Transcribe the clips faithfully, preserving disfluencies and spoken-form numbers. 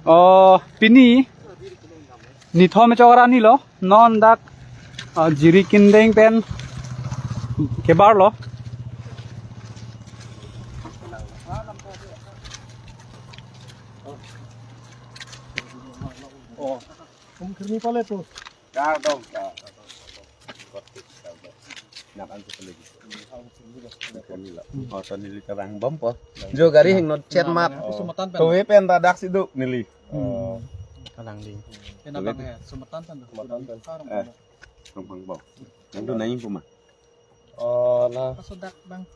Oh, pini nithom chok ra ni lo, non dak, ah, Jirikindeng pen kebar lo. Oh, Umkhirmi pale tu. Kardom, kardom. Nak an tu lagi. Kami lah. Oh, to neli kabang bom po. Jo gari hingno chet mat. Oh. Sumatan pen. Tuwe pen ta daksi duk neli. Hmm. Kalang ding. Pen abang he, sumatan pen. Sumatan pen. Karong. Eh, bang bang bom. Yang tu naing puma. Oh, na. Pasodak bang.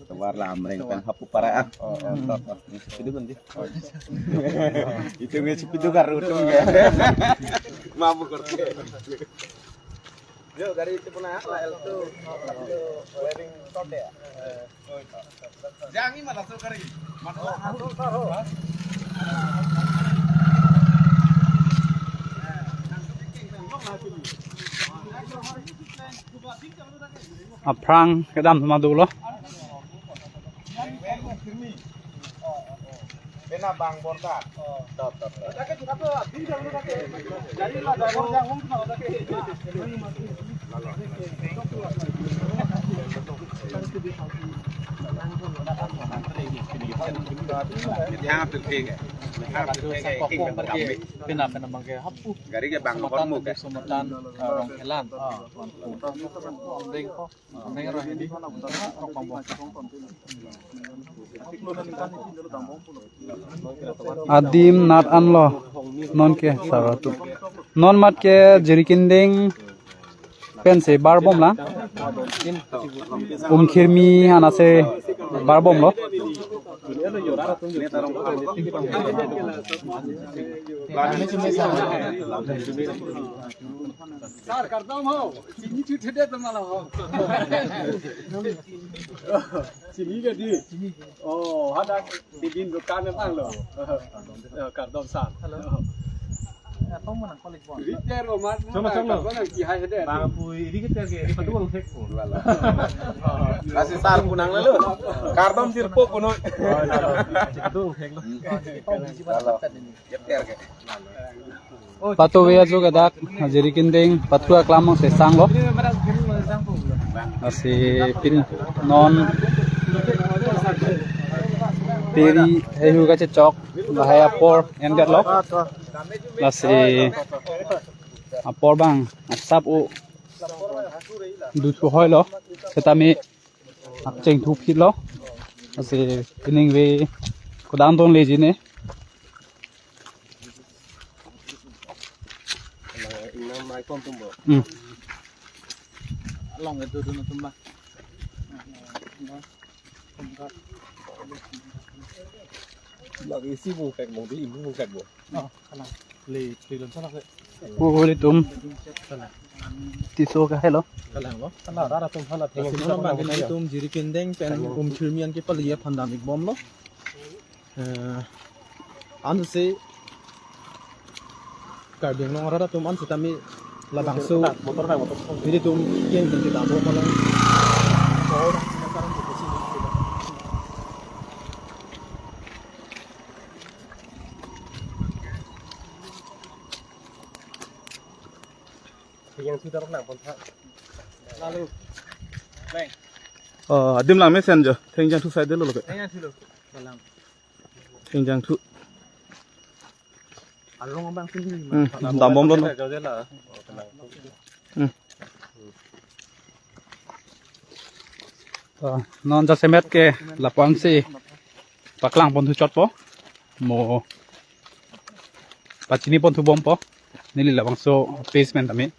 Tovar la amreng pen hapu para ah. Oh, oh, stop. Itu kan di. Itu nge sepitu karu tu nge. Mabuk kerja. Yo, gari itu pun lah L two. Wearing top ya. Jangan mana tu gari. Aphrang kedam thoma dolo. Bena bang borta. Top, top, top. Pina pina bang ke hapu. Gari ke bang sumatan, hormu ke. Sumatan, ah, Rongkhelan. Ah, Rongkhelan. Adim nat anlo nonke saratu. Non mat ke Jirikindeng pensi barbom lang. Umkhirmi anase barbom lo. Sir, kardom ho. Chini chu thede to mala ho. Chini ke di. Oh, hadak di bin dukan na tanglo. Eh, kardom sir. Hello. Apa mana kolek bon? Riter ko mas. Chalo, chalo. Kardom ki hai hede. Bang pui, ini kita ke, ini padu ang thek po. Lasi sir punang lalu. Kardom sirpo puno. Oh, lalo. Padu ang thek lo. Lalo. Patuve ajo ke dak Jirikindeng pathu aklam sesang lo. Lasi pin non peri hehu kachechok lahai apor endet lo. Lasi apor bang asap o dutu hoi lo. Setame akcheng thu phit lo. Lasi pining ve kodang don leji ne. Ingnam mai kom tum bo. Hmm. Along itu dun tum ba. Lagi isi bung pek bung di bung pek bo. Oh, kalang. Le, le lon sana ke. Pu ilitum. Kalang. Tiso ke helo. Kalang lo. Kalang. Rara tum hala theng. Lasi non bang ke ilitum Jirikindeng pen Umkhirmi an kepali aphan dam-ik bom lo. Eh, ansi Karbi Anglong arat atum an setame labangso motor na motor. Ilitum keng keng kita bo malang. Yang sudah lang pon tha. Lalu. Bang. Oh, adim lang mesen jo. Thengjang thu side lo lo ke. Yang sudah. Kalang. Thengjang thu. Arong abang sini. Hmm, dam bom lo. Hmm. Ah, non jasemet ke lapu-an si paklang pon thu chot po. Mo pachini pon thu bom po. Neli labangso basement tame.